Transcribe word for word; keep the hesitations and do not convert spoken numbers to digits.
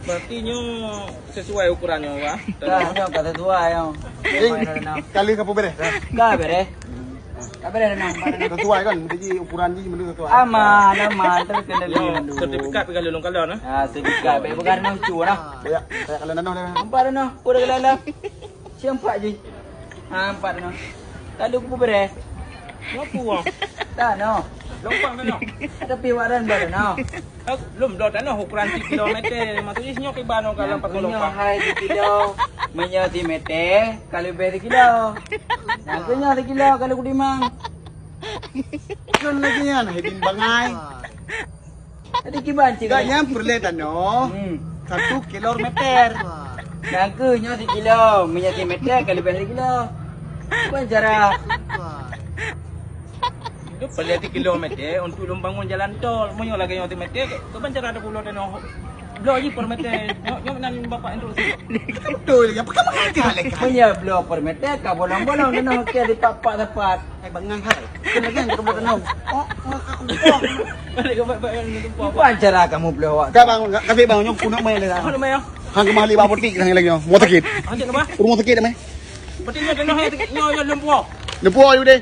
Berarti nyoe sesuai ukuran nyoe, Wak? Dah, nyoe ka sesuai nyoe. Jing, kali ka peubeuréh? Ka beréh. Ka beréh dah nyoe, empat dah nyoe. Sesuai kan? Jadi ukuran jih meunan sesuai. Aman, aman. Terus kena Nyoe sertifikat pih ka lôn kalon, eh? Ah, sertifikat. Baik, bukan nang cu dah. Ya, saya kalau nanoh dah. Empat dah nyoe. Udah kena dah. Siap empat jih. Ha, empat dah nyoe. Kalau ku beréh. Nyoe puang. Dah nyoe. Lompat dah nyoe. Tapi wak ran dah nyoe. Eh, lom bloe tanoh ukuran sikilo meter, maksudnya nyoe kiban nyoe kalau Nyang patong kunyoe lompat. Hai sikilo, meunyoe simeter, ka leubeh sikilo. Nyang kunyoe sikilo ka lheueh kutimang. Kan lagèe nyan, hai bin bangai. Jadi kiban cit. Enggak, nyan peureulèe tanoh. Hmm. Satu kilo meter. Nyang kunyoe sikilo, meunyoe simeter ka leubeh sikilo. Kiban cara. Itu peureulèe sikilo meter untuk lôn bangun jalan tol. Meunyoe lagèe nyoe simeter, kiban cara ada puluh tanoh. Bloe jih per meter. Nyoe, nyoe nan bapak instruksi. Betul, ya, pekan mengakal, kan? Meunyoe bloe per meter, ka bolong-bolong tanoh, oke, di pat-pat tepat. Eh, bangai hai. Kan lagèe nyan ka buat tanoh. Oh, oh, aku buang. Balik ke bapak yang tumpah. Kiban cara kamu bloe awak. Ka bang, ka, ka bang, nyoe kuno main dah. Apa nama ya? Hang kemali bapak putih, hang lagi nyoe. Rumah sakit. Hang cakap apa? Rumah sakit, meh. Berarti nyoe tanoh ya, nyoe, nyoe lempuo. Lempuo, you deh.